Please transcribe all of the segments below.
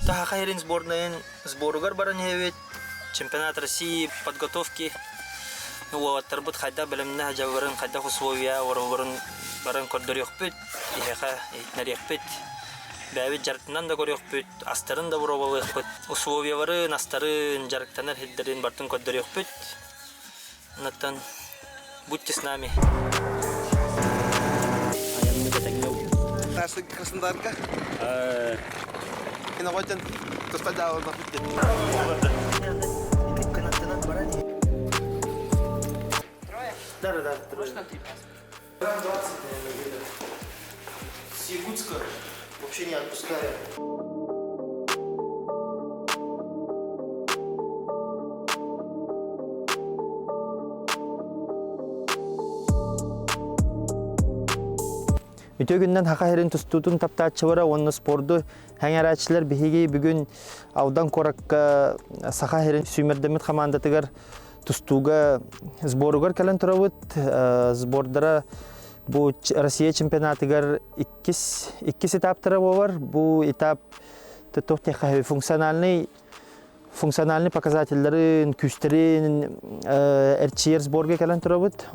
Саха сирин сборнайын сборугар баран иһэбит. Чемпионат России подготовки уолаттарбыт хайдах бэлэмнээх дьалларын, хайдах условия оҥороллорун баран көрдөрүөхпүт, иһэхэ иһитинэриэхпит. Бэйэбит дьарыктанан да көрүөхпүт, астарын да боруобалыахпыт. Условияларын, астарын, дьарыктанар сирдэрин барытын көрдөрүөхпүт. Оннуттан будьте с нами. Айаннык этэҥҥэ Краснодарга. Киноҕойтон туста дьаалыллаппыт диэн. Да, да, да. Можно ты? Грамм 20, наверное, где-то. С Якутска вообще не отпускали. Үтүө күннэн Саха сирин тустуутун таптааччылара уонна спорду сэҥээрээччилэр биһиги бүгүн Алдан куоракка Саха сирин сүүмэрдэммит хамаандатыгар тустууга сборугар кэлэн турабыт. Сбордара бу Россия чемпионатыгар иккис иккис этаптара буолар. Бу этап туох функциональный функциональный показательларын, күүстэрин эрчийэр сборга кэлэн турабыт.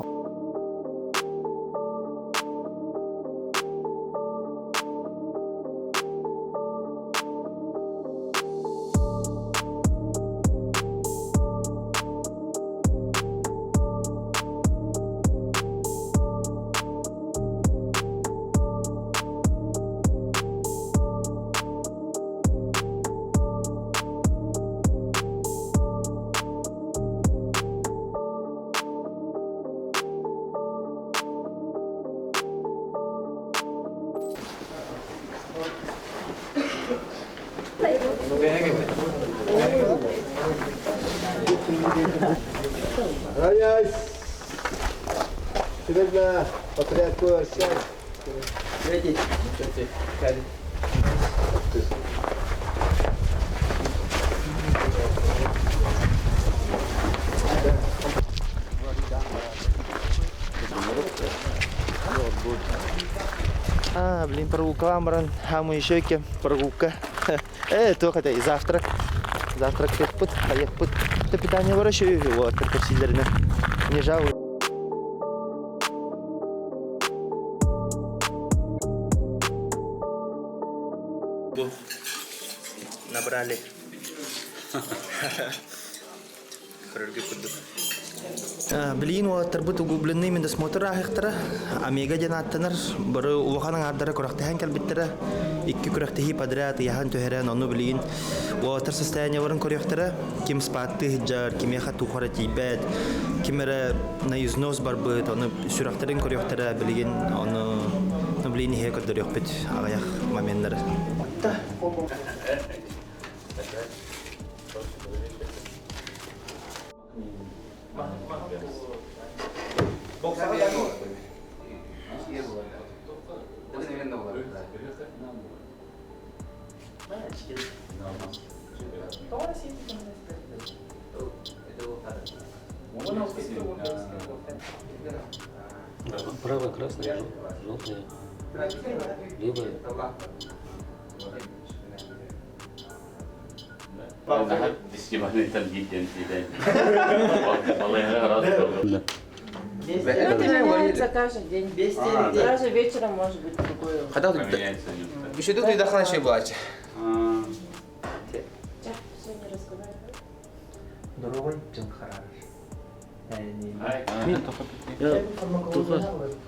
Равняйсь! Сегодня по порядку Третий. Третий. А, блин, прогулкалаан баран хаамыы еще кем прогулка. Туох этэй, завтрак. Завтрак тыахпыт, хайыахпыт. Питание бар еще вот, кэпсииллэринэн. Не жалуюсь. Набрали. Көрөргө курдук. Билигин уолаттарбыт углубленный медосмотр ааһыахтара. Омега диэн ааттанар. Бары улахан аҥаардара күрэхтэһэн кэлбиттэрэ. Икки күрэхтэһии подряд ыйаһан түһэрэн, ону билигин уолаттар состояниеларын көрүөхтэрэ. Ким спаттыы сылдьар, кимиэхэ туох эрэ тиийбэт, ким эрэ на износ барбыт, ону сүрэхтэрин көрүөхтэрэ. Билигин ону билигин иһэ көрдөрүөхпүт аҕыйах моменнары. Правая красная, желтая, левая. Это меняется каждый день. Даже вечером может быть другое. Еще тут и дахан плачь. Все не разговаривай. Дорогой Джанхараш. Я только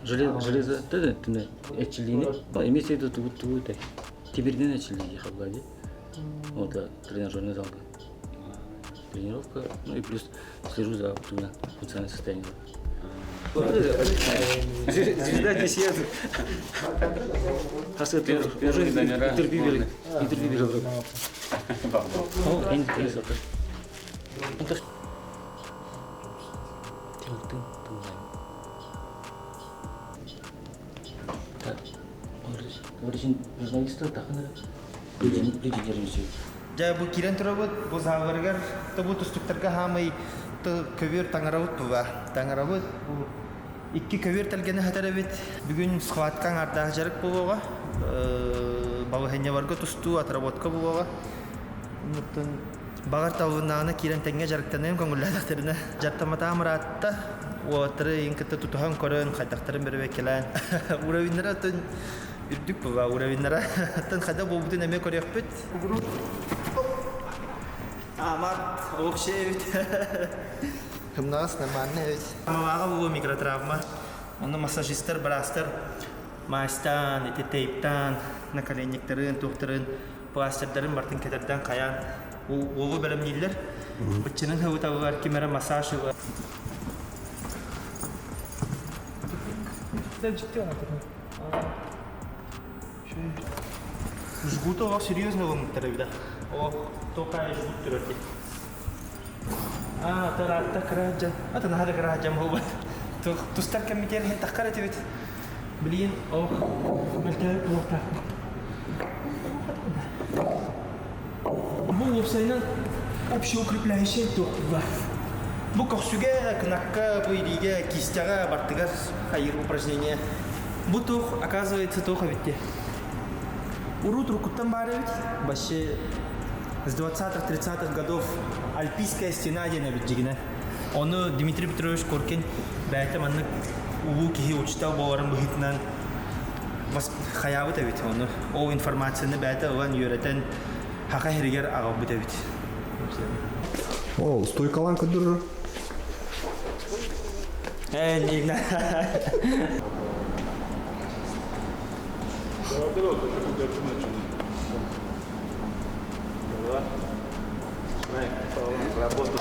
железо, железо, да, да, эчилини, имеется в виду тугу тугу так. Тибирден эчилини ехал, Вот, тренажерный зал. Тренировка, ну и плюс слежу за функциональным состоянием. Звезда здесь я. Уже интервью интервью О, интересно. Журналисты люди нервничают. Дьэ бу киирэн турабыт, бу заалларыгар бу тустуктарга хаамай көбүөр таҥарабыт буба. Таҥарабыт бу икки көбүөр тэлгэни хатар эбит. Бүгүн схватка аҥаардаах дьарык буолуоҕа. Балаһыанньаларга тустуу, отработка буолуоҕа. Оттон баҕар табылыннаҕына киирэн тэҥҥэ дьарыктаныам көҥүллээтэхтэринэ. Дьарыктамматаҕым ыраатта. Уолаттары ыйын кытта тутуһан көрөн, хайдахтарын бэрэбиэркэлээн. Уровеннара оттон үрдүк буолла уровеннара. Оттон хайдах буолбутун эмиэ көрүөхпүт. Амат, вообще эбит. Кымнаҕас нормальный эбит. Малааҕа буолуо микротравма. Онно массажистар, быраастар маастаан, ити тейптаан, наколенниктарын, туохтарын, пластырдарын бартын кэтэрдэн хайаан уолу бэлэмнииллэр. Быччынын хыбытабыгар ким эрэ массаж ылар. Жгуту олох серьезно ылыммыттар эбит Олох тоқай жгут турар дии. Аа, тараатта кыраһа Ата наһаа да кыраһа дьан буолбат. Тустар кэммитигэр иһин таххар этибит. Билигин ох мөлтөөбүт буолуохтаахпын. Бу уопсайынан общеукрепляющий туох Бу көхсүгэ, кынакка, бу илиигэ, кистяҕа бартыгар хайыр упражнение. Бу туох, оказывается, туох эбит дии. Урут уруккуттан баар эбит. Вообще с 20-30-х годов Альпийская стена диэн эбит дьигинэ. Ону Дмитрий Петрович Коркин бэйэтэ маннык улуу киһи учуутал буоларын быһыытынан хайаабыт эбит ону. Ол информацияны бэйэтэ ылан үөрэтэн Хаха сиригэр аҕалбыт эбит. О, стойкалаан көрдөрөр. Э, Нина. Работу.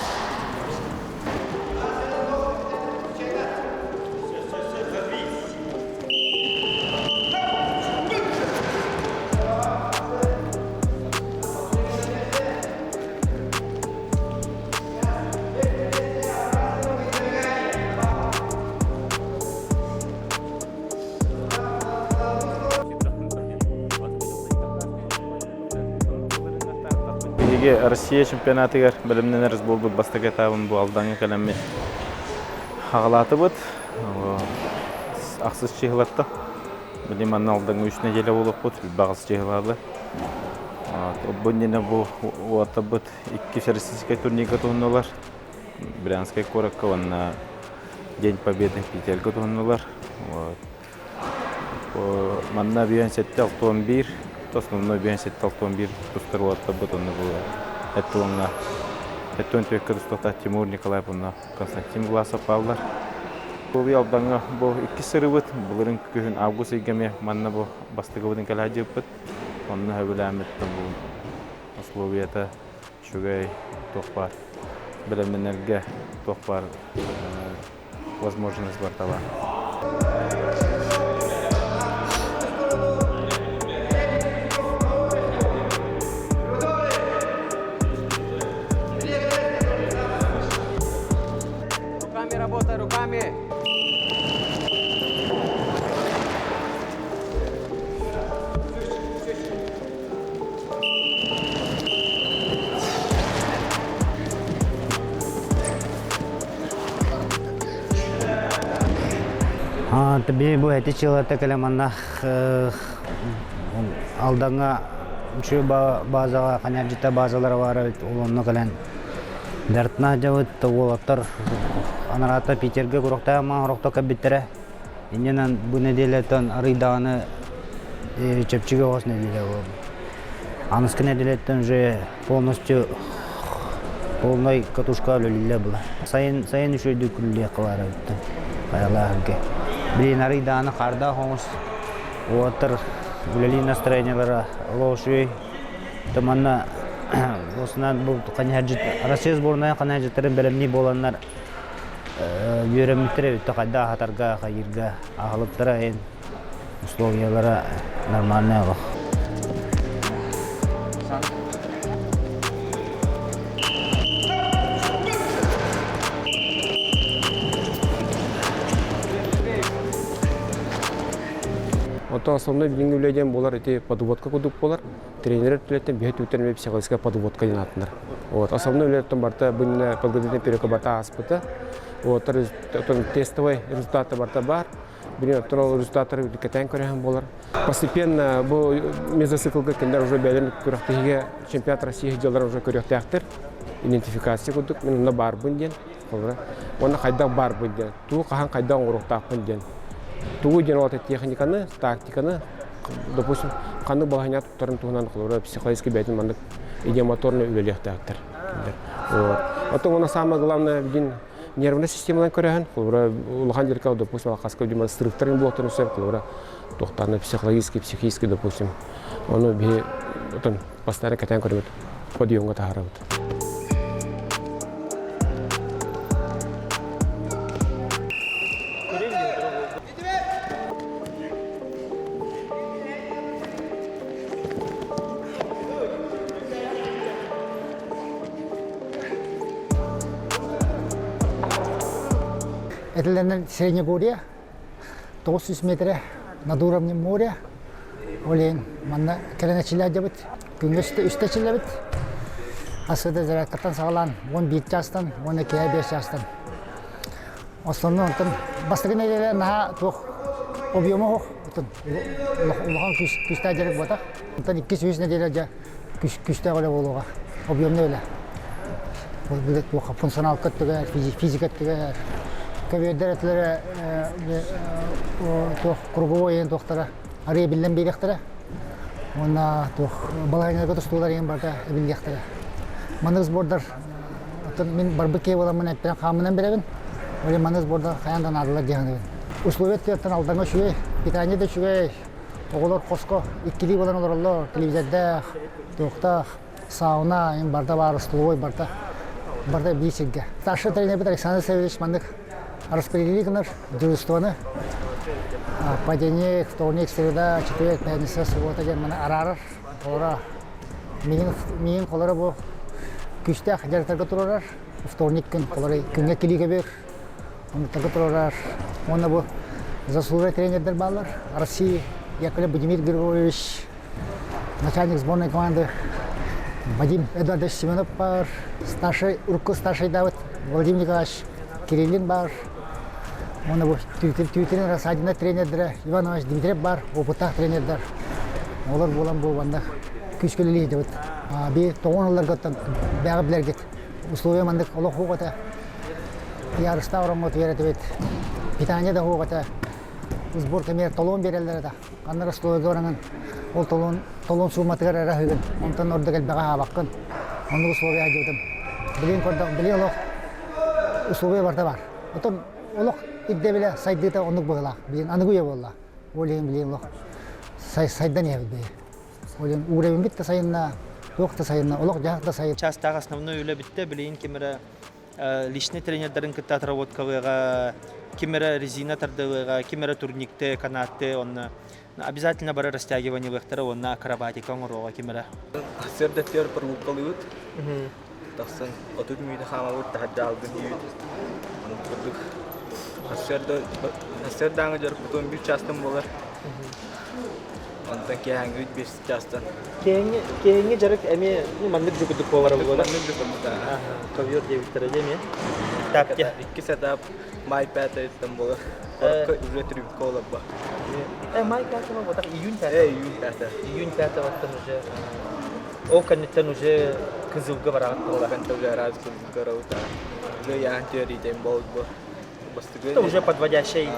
Биһиги Россия чемпионатыгар бэлэмнэнэр сборбут бастакы этабын бу Алдаҥҥа кэлэммит хаҕалаатыбыт. Ахсыс чыһылатта. Били манна Алдаҥҥа үс нэдиэлэ буолуохпут, баҕас чыһылаалы. Бу иннинэ бу уотабыт икки всероссийскай турнирга туһуннулар. Брянскай куоракка уонна День Победы Питергэ туһуннулар. Манна биэн сэттэ алтуон биир, основной биэн сэттэ алтуон биир тустар уолаттарбыт онно бу эттуоҥҥа эттуон түөккэ тустуохтаах Тимур Николаев уонна Константин Власов бааллар. Бу Алдаҥҥа бу иккис сырыбыт, былырын күһүн август ыйга эмиэ манна бу бастакыбытын кэлэ сылдьыбыппыт. Онно сөбүлээммит бу условията үчүгэй, туох баар бэлэмнэнэргэ туох баар возможность бартала. Руками работай, руками! Би бу эти чылата кэлэ манна Алдаҥҥа үчүгэй базаҕа ханьардьыта базалара баар эбит ол онно кэлэн дартына сылдьабыт уолаттар анараата Питергэ куруктаах маҥан орохто кэлбиттэрэ иннинэн бу нэдиэлэттэн арый даҕаны чэпчэки оҕус нэдиэлэ буолла аныскы нэдиэлэттэн уже полностью полнай катушка үлэлииллэр була сайын сайын үчүгэйдик үлэлиэххэ баар эбит хайалаах билин арый даҕаны хаардаах оҥус уолаттар үлэлиир настроениелара олох үчүгэй то манна осунан бу Россия сборная ханайдьыттарын бэлэмнии буоланнар үөрэммиттэр эбит хайда аһатарга хайыырга аһылыктара эн условиялара нормальный олох. Онтон основной билиҥҥи үлэ диэн буолар ити подводка курдук буолар. Тренер үлэттэн биһи түгтэн психологическая подводка диэн ааттанар. Вот основной үлэттэн барыта бу иннинэ подготовительный периодка барыта ааспыта. Вот тестовый результаты барыта бар. Билин оттон ол результаттары кэтээн көрөһөн буолар. Постепенно бу мезоциклга кинилэр уже бэйэлэрин күрэхтэһиигэ чемпионат России дьыллара уже көрүөхтээхтэр. Идентификация курдук мин онно баарбын диэн. Холобура, уонна хайдах баарбын диэн, тугу хаһан хайдах оҥоруохтаахпын диэн. Тугу диэн ол техниканы, тактиканы, допустим, ханнык балаһыанньа туттарын туһунан холобура психологически бэйэтин маннык идеомоторно үлэлиэхтээхтэр. Вот. Оттон уонна самое главное билин нервная системалан көрөһөн, холобура улахан дьарыкка, допустим, алхаска видимо, срывтарын буолуохтарын сөп, холобура туохтаана психологически, психически, допустим, ону биһи отон постоянно кэтээн көрөбүт, подъемҥа таһаарабыт. Этилэнэн Среднегорье 900 метрэ над уровнем моря. Ол иһин манна кэлэн эчилээдьэбит. Күҥҥэ үстэ эчиллэбит. Асыда зарядкаттан саҕалаан 11 чаастан уонна киэһэ 5 чаастан. Основной онтон бастакы нэдиэлэ наһаа туох объема суох. Отон улахан күүстээх дьарык буотах. Онтон иккис үһүс нэдиэлэ дьэ күүстээх үлэ буолуоҕа. Объемный үлэ. Ол билет туохха функционалка өттүгэр, физика өттүгэр, көбүөрдэр өттүлэрэ туох круговой иһин туохтара арыйа биллэн биэриэхтэрэ. Уонна туох балаһыанньаларга тустуулар иһин барыта эбиллиэхтэрэ. Маннык сбордар оттон мин барбыт киһи буоламмын эппинэн хааммынан билэбин. Ол иһин маннык сбордар хайаан да наадалар дии саныыбын. Условия өттүттэн Алдаҥҥа үчүгэй, питание да үчүгэй, Оҕолор хоско иккилии буолан олороллор, телевизордаах, туохтаах, сауна, им барда баар, столовой барда, барда биир сиргэ. Старший тренербит Александр Савельевич маннык распределили гынар дежурствоны. Понедельник, вторник, среда, четверг, пятница, суббота диэн маны араарар. Холоро миин, миин холоро бу күүстээх дьарыктарга турарар. Вторник күн холоро күҥҥэ килии көбүөр. Оннуктарга турарар. Уонна бу заслуженный тренердэр бааллар. России Яковлев Будимир Григорьевич, начальник сборной команды Вадим Эдуардович Семенов бар, старший, урукку старший Давыд Владимир Николаевич Кириллин бар. Уонна бу Түүтүрин Рассадина тренердэрэ Иван Иванович Дмитриев бар, опыттаах тренердэр. Олор буолан бу манна күүскэ үлэлиир Би тоҕон ылларгыттан бэҕэ билэргит. Условия маннык олох суох этэ. Ярыстаах ороҥҥо түһэр Питание да суох этэ. Сбор кэмигэр толуон биэрэллэр этэ. Ханна Ростовга бараҥын ол толуон толуон сууматыгар эрэ аһыыгын. Онтон ордук элбэҕи аһаабаккын. Оннук условия сылдьыбытым. Билигин көрдөх, билигин олох условия барыта баар. Оттон олох ирдэбилэ сайдыыта оннук быһыылаах. Билигин аныгы үйэ буолла. Ол иһин билигин олох сайдан иһэбит биһи. Ол иһин уровеньбит да сайынна, туох да сайынна, олох-дьаһах да сайын. Чаастаах основной үлэ бүттэ. Билигин ким эрэ личный тренердарын кытта отработкалыаҕа, ким эрэ резина тардылыаҕа, ким эрэ турникты, канатты, онно обязательно бары растягиваниелыахтара уонна акробатика оҥоруоҕа ким эрэ. Сырдаттыар прогулкалыыбыт. Тахсан 30 мүнүүтэ хаамабыт, таһырдьа алгын диибит. Онон курдук сарсыардааҥы дьарыкпытын биир чаастан буолар. Онтон киэһээҥҥи 5 чаастан. Киэһэҥҥи киэһэҥҥи дьарык эмиэ ну маннык дьукудук буолара буолар. Маннык дьукудук Ковер диэбиттэрэ дии эмиэ. Этапте. Иккис этап май пятыйыттан буолар. Коротко уже трюкка олорбо. Май пятого вот так июнь пятого. Июнь пятого. Июнь пятого уже ол кэнниттэн уже Кызылга бараҕыт буолла. Кэнтэ уже араас Кызылга барабыт. Уже яан теорийден болбу. Бастыгы. Это уже подводящий.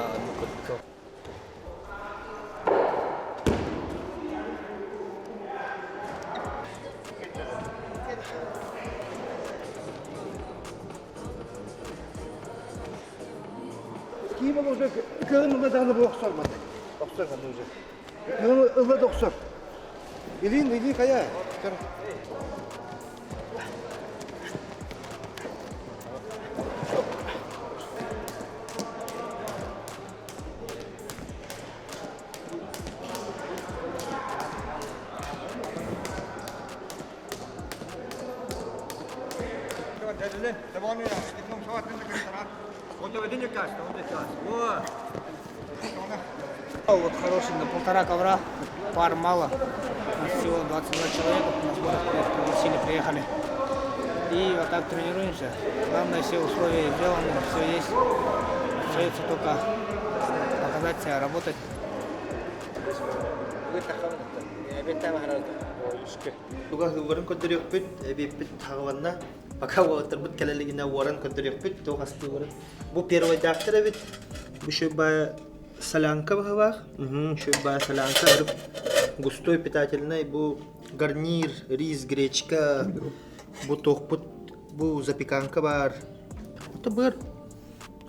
Киим уже кыһын ыла даҕаны бу охсор маны. Охсор маны уже. Кыһын ыла да охсор. Илин, илин хайа. Вот хороший на полтора ковра, пар мало. У нас всего 22 человека, на сборах пригласили, приехали. И вот так тренируемся. Главное, все условия сделаны, все есть. Остается только показать. показать себя, работать. Туга уоран көрдөрүөхпүт, эбиэппит хаҕыланна. Пока уолаттарбыт кэлэлигинэ уоран көрдөрүөхпүт, туох астыы уоран. Бу первойдаахтар эбит. Бу шөббая солянка быһылаах. Шөббая солянка густой питательный бу гарнир, рис, гречка, бу туохпут, бу запеканка баар. Это быр.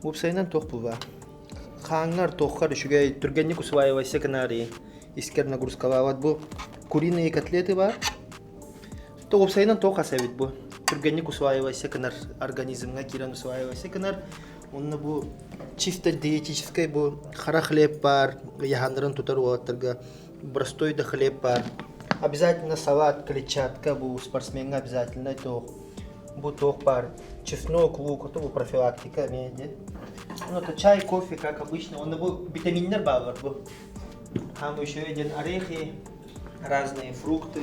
Уопсайынан туох булба. Хааҥҥар туоххар үчүгэй, түргэнник усваивайся гынаарый, искэр нагрузкалаабат бу куриные котлеты баар. То уопсайынан туох ас эбит бу. Түргэнник усваивайся гынар, организмҥа киирэн усваивайся гынар. Онно бу чисто диетическай бу хара хлеб баар, ыйаһаннарын тутар уолаттарга простой да хлеб баар. Обязательно салат, клетчатка бу спортсмеҥҥа обязательно туох Бу туох баар чеснок, лук, это бу профилактика эмиэ дии. Ну, это чай, кофе, как обычно. Онно бу витаминнэр бааллар бу. Там еще один орехи, разные фрукты,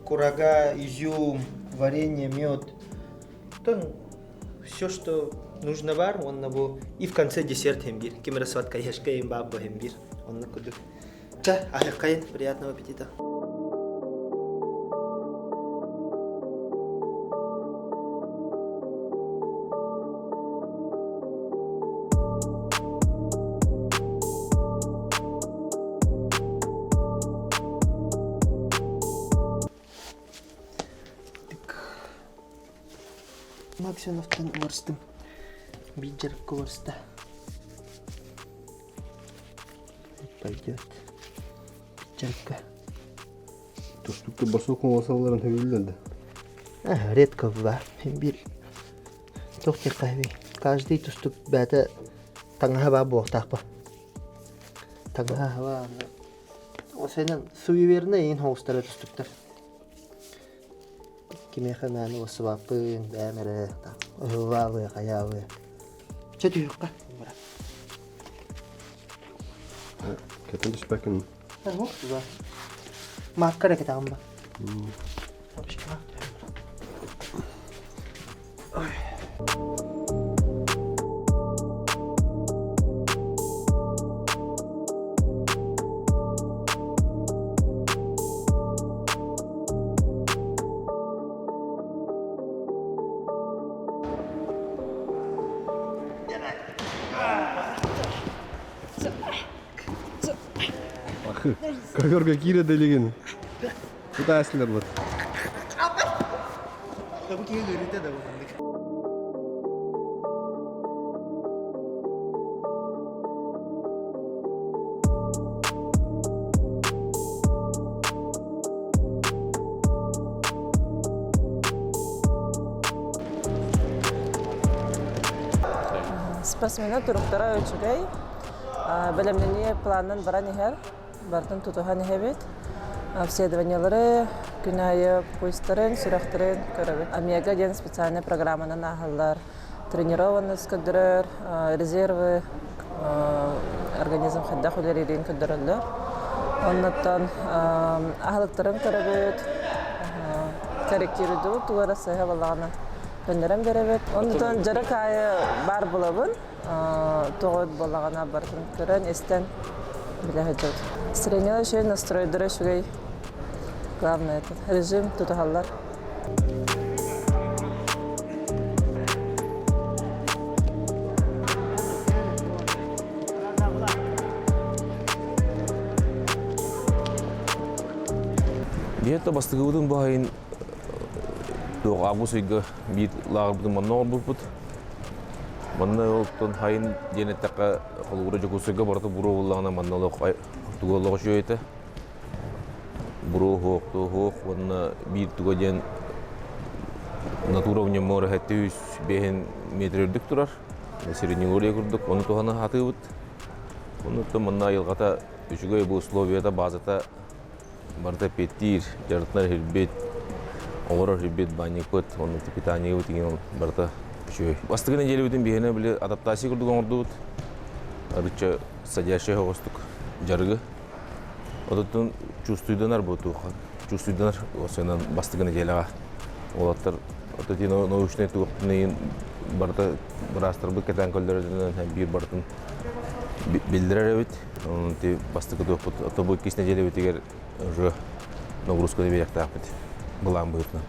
курага, изюм, варенье, мед. Там все, что нужно бар, онно бу и в конце десерт хембир. Ким эрэ сладкоежка им баабба хембир. Онно кудук. Чэ, аһыаххайын, приятного аппетита. Максимовтан уларыстым. Биир дьарыкка уларыста. Пойдет. Дьарыкка. Тустукка басок оҥосоллорун сөбүллэр да? Редко баар. Биир туох диэххэ Каждый тустук бэйэтэ таҥаһа баар буолуохтаах ба. Таҥаһа баар. Осенен суеверный иин хоҕустара тустуктар. Кимиэхэ мээнэ уоссубаппын, бэйэм эрэ ыһыллаабы, хайаабы. Чэ түһүөххэ. Кэтэн түспэккин. Маакка эрэ кэтэҕин ба. Ковёрга киирэ да илигин. Кутаасылар вот. Бу киһи үөрүүтэ да бу Спортсменнар туруктара үчүгэй. Бэлэмнэнии планынан баран иһэр. Барытын тутуһан иһэбит. Обследованиелары күн аайы пульстарын, сүрэхтэрин көрөбүт. Омега диэн специальнай программанан ааһаллар. Тренированность көрдөрөр, резервы организм хайдах үлэлиирин көрдөрөллөр. Оннуттан аһылыктарын көрөбүт, корректируйдубут тугу эрэ сыыһа буоллаҕына көннөрөн биэрэбит. Онтон дьарык аайы баар булабын. Тоҕо буоллаҕына барытын көрөн, истэн билэ сылдьабыт. Настроение үчүгэй, настройдара үчүгэй. Главное это режим тутуһаллар. Биһиэхэ бастакыбытын бу сайын туох август ыйга биир лааҕырбытын манна оҥорбуппут. Манна оттон хайын диэн эттэххэ, холобура Дьокуускайга барыта буруо буоллаҕына, манна олох тугу олох үчүгэй этэ. Буруо суох, туох суох уонна биир туга диэн натура в нем море 705 метр үрдүк турар. Среднегорье курдук, ону туһана сатыыбыт. Оннуттан манна айылҕата үчүгэй бу условията, базата барыта эппиэттиир, дьарыктанар иһирбит, олорор иһирбит, баанньыкпыт, оннук питаниебыт игин барыта үчүгэй. Бастакы нэдиэлэбитин биһиэнэ били адаптация курдук оҥордубут. Арычча садящая оҕустук дьарыгы. Отуттун чувствуйданар бу туох чувствуйданар осенан бастакы нэдиэлэҕэ уолаттар отути научный туохтун барыта быраастарбыт кэтээн көрдөрөтүнэн биир барытын. биллэрэр эбит. Онон бастакы туохпут, ото бу иккис нэдиэлэбитигэр уже нагрузканы биэриэхтээхпит былаан быһыытынан.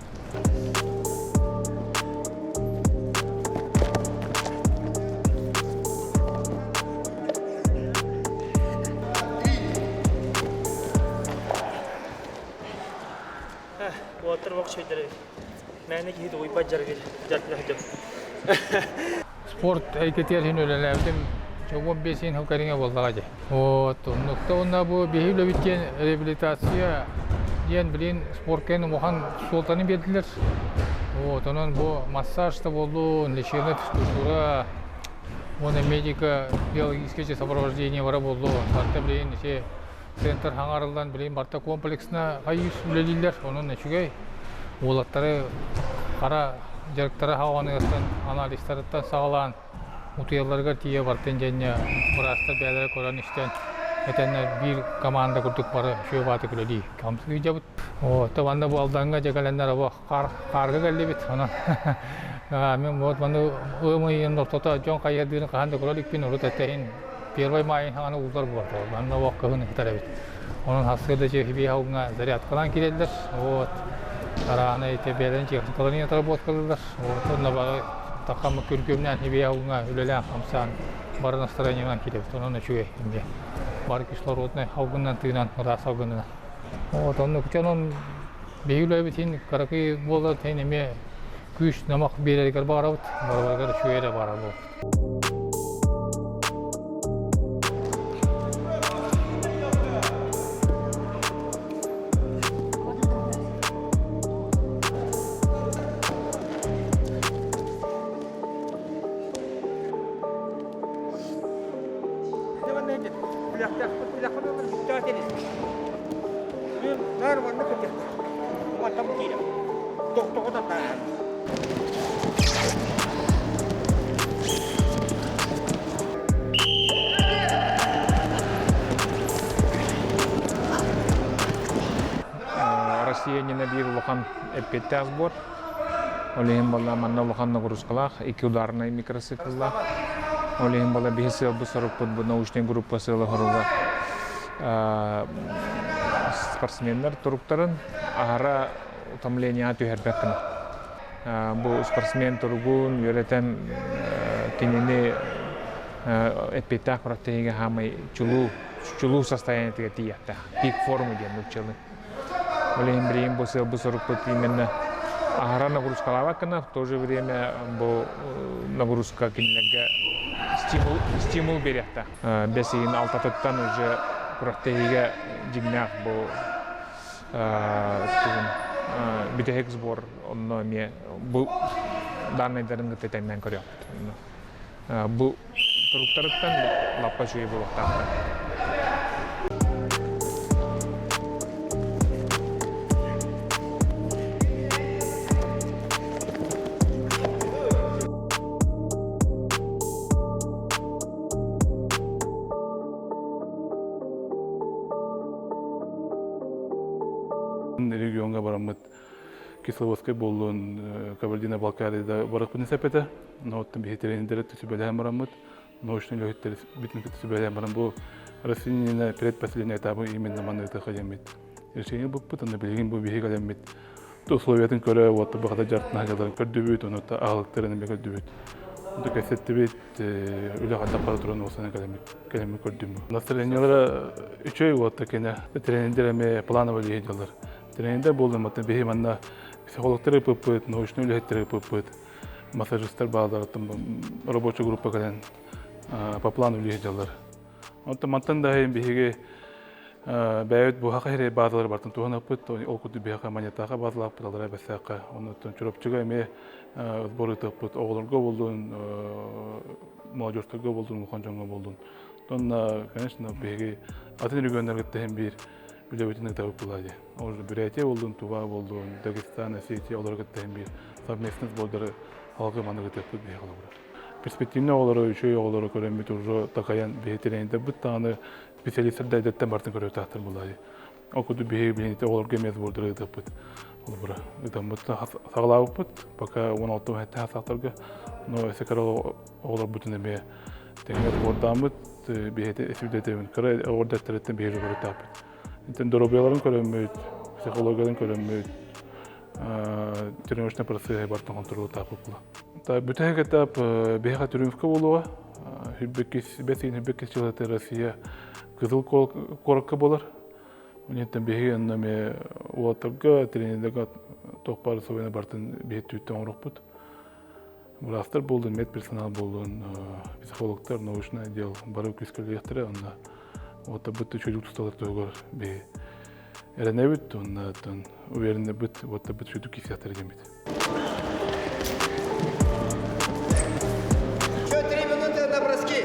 Уолаттар бок шөйдөрө. Мээнэ киһи дугуйбат дьарыгы дьарыктаах Спорт эйгэтигэр иһин үлэлээбитим 15 сыл кэриҥэ буоллаҕа дии. Вот, оннукта уонна бу биһи үлэбит диэн реабилитация диэн билин спортка улахан суолтаны биэрдилэр. Вот, онон бу массаж да буоллун, лечебная физкультура, уонна медико биологическое сопровождение бара буоллун. Барыта билин ити центр хаҥарыллан билин барыта комплексно хайыс үлэлииллэр. Онон үчүгэй. Уолаттары хара дьарыктара хаҕаныгыттан анализтарыттан саҕалаан утуйалларыгар тиийэ бартын дьэннэ быраастар бэйэлэрэ көрөн-истэн этэннэр биир команда курдук бары үчүгэй баатык үлэлии хамсыйдьабыт. То манна бу Алдаҥҥа дьэ кэлэннэр обо хаарга кэллибит. Онон мен вот маны ыам ыйын ортото дьон хайыһардыырын хаһан да көрө иликпин урут эттэһин первый май хаҥаны ууллар буолар. Манна обо кыһын ыһытар эбит. Онон хассыырда чехибии халгыҥа зарядкалаан киирэллэр. Вот араана ити бэйэлэрин техникаларын отработкалыыллар. Вот онно бары такамы күргүөмнээн хибии халгыҥа үлэлээн хамсаан бары настроениенан киирэбит. Онон үчүгэй эмиэ. Бары кислороднай халгыннан тыынан ыраас алгынынан. Вот оннук дьонун биһиги үлэбит иһин кыракый буолар иһин эмиэ күүс номох биэрэригэр баҕарабыт. Барыларыгар үчүгэй эрэ баара буолуо. Россия иннинэ биир улахан эппиэттээх сбор. Ол иһин буолла манна улахан нагрузкалаах, икки ударнай микроцикллаах. Ол иһин буолла биһи сыалбыт-сорукпут бу научнай группа сыала-соруга спортсменнар туруктарын аһара утомлениеҕа түһэрбэт гына. Бу спортсмен туругун үөрэтэн кинини эппиэттээх күрэхтэһиигэ хаамай чулуу чулуу состояниетыгар тиийиэхтээх. Пик формы диэн нууччалыы. Ол иһин билигин бу сыалбыт сорукпут именно аһара нагрузкалаабат гына, в то же время бу нагрузка кинилэргэ стимул, стимул биэриэхтээх. Бэс ыйын алтатыттан уже күрэхтэһиигэ дьиҥнээх бу бүтэһик сбор онно эмиэ бу данныйдарын кытта тэҥнээн көрүөхпүт. Бу туруктарыттан лаппа үчүгэй буолуохтаахтар. Региоҥҥа бараммыт Кисловодскай буоллун, Кабардино-Балкарияда барыахпытын сөп этэ. Но оттон биһи тренердэр сүбэлэһэн бараммыт, научный үлэһиттэр бүтүн кытта сүбэлэһэн баран бу Россия предпоследний этабы именно манна ыытыахха диэммит решение ылбыппыт. Онно билигин бу биһиги кэлэммит условиятын көрө, уотта бахата дьартына дьаларын көрдүбүт, ону аһылыктарын эмиэ көрдүбүт. Онто кэпсэттибит, үлэ хантан бара туран уосана кэлэммит көрдүм. Настроениелара үчүгэй уотта кэнэ тренердэр эмиэ плановый лиһи дьаллар. Тренердэр буоллун мата биһи манна психологтары ыппыппыт, научный үлэһиттэри ыппыппыт, массажистар бааларыттан рабочая группа кэлэн по плану үлэһи дьаллар. Онтон мантан да биһиги бэйэбит буһаха хире баазалар бартын туһанаппыт, ол курдук биһиэхэ маньятааха баазалаахпыт, алара бэсээххэ. Оннуттан Чурапчыга эмиэ сбор ыытыахпыт, оҕолорго буоллун, молодежтарга буоллун, улахан дьоҥҥо буоллун. Онно, конечно, биһиги атын регионнарга тэһин биир үлэбитин ыытабыт буолаа дии. Ол Бурятия буоллун, Тува буоллун, Дагестан, Осетия олорго тэһин биир совместный сбордары алгы маны ыытыахпыт биһиэхэ олобура. Перспективный оҕолору, үчүгэй оҕолору көрөммүт уже такайан биһи тренердэрбит даҕаны специалистар да эдэттэн бартын көрүөхтээхтэр буолаа дии. Ол курдук биһиги билиҥҥитэ оҕолорго эмиэ сбордары ыытыахпыт. Холобура, ыытаммыт саҕалаабыппыт, пока 16 саахтарга, но өссө кыра оҕолорбутун эмиэ тэҥҥэ сбордааммыт. биһиэти эсүрдэтэбин. Кыра оҕордаттарыттан биһиги көрүтааппыт. Интен доруобуйаларын көрөммүт, психологияларын көрөммүт, тренировочный процесс бартан контроллатааппыт була. Бүтэһик этап биһиэхэ Триумфка буолуоҕа. Хүрбеккис, бэс хүрбеккис жылаты Россия Кызыл куоракка буолар. Онтон биһиги онно эмиэ уолаттарга, тренердэргэ туох баар условияны барытын биһи түүттэн оҥоруохпут. Быраастар буоллун, медперсонал буоллун, психологтар, научный отдел бары күүскэ үлэлиэхтэрэ. Онно уолаттарбыт үчүгэйдик тусталлар туһугар биһи эрэнэбит уонна увереннэбит уолаттарбыт үчүгэйдик киирсиэхтэрэ диэммит. Еще три минуты на броски.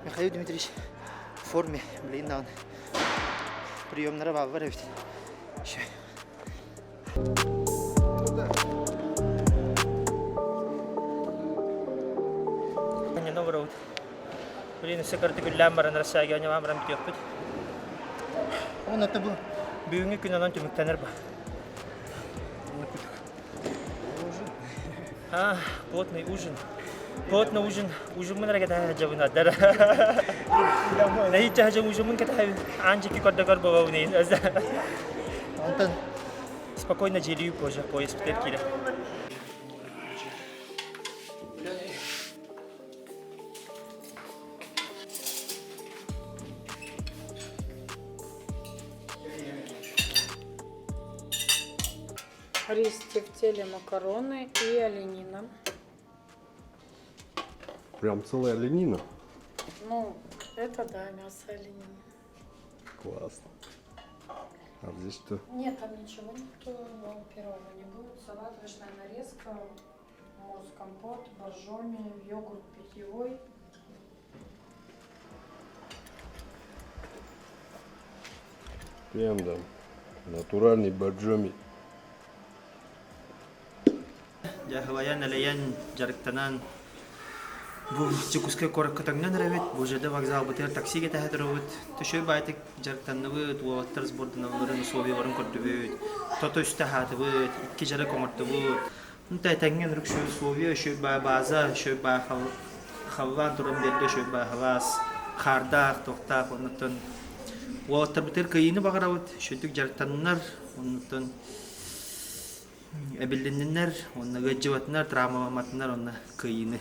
Михаил Дмитриевич в форме, блин, даҕаны приемнара бааллар эбит. Ньоно Блин, өссө кырдык үллээн баран Россияга ньамаан баран бүтүөхпүт. Онно бу бүгүҥҥү күн онон түмүктэнэр ба. А, плотный ужин. Плотный ужин. Ужиммын эрэ кэтэһэ сылдьабын адар. Нэһииччэ сылдьан ужиммын кэтэһэбин. Аан дьикки көрдөгөр буолабын иин. Онтон спокойно дьиэлүү позже поезд бүтэр киирэ. Рис, тефтели, макароны и оленина. Прям целая оленина? Ну, это да, мясо оленины. Классно. А здесь что? Нет, там ничего нету, но первого не будет. Салат, овощная нарезка, морс, компот, боржоми, йогурт питьевой. Прям да. Натуральный боржоми. Дьэ, һылайан-элэйэн, дьарыктанан бу Дьокуускай куоракка төҥнөн эрэбит. Бу ЖД вокзалбытыгар такси кэтэһэ турабыт. Төшөй баайтык дьарыктанныбыт, уолаттар сборданалларын условияларын көрдүбүт. Тото үстэ аһаатыбыт, икки дьарык оҥордубут. Онто этэҥҥэ ынырык үчүгэй условия, үчүгэй баа бааза, үчүгэй баа халлаан туран биэрдэ, үчүгэй баа халаас, хаардаах, туохтаах, оннуттан уолаттарбытыгар кыайыыны баҕарабыт, үчүгэйдик дьарыктаннар, оннуттан эбилинниннэр, уонна ыалдьыбатыннар, травмаламматыннар, уонна кыайыыны.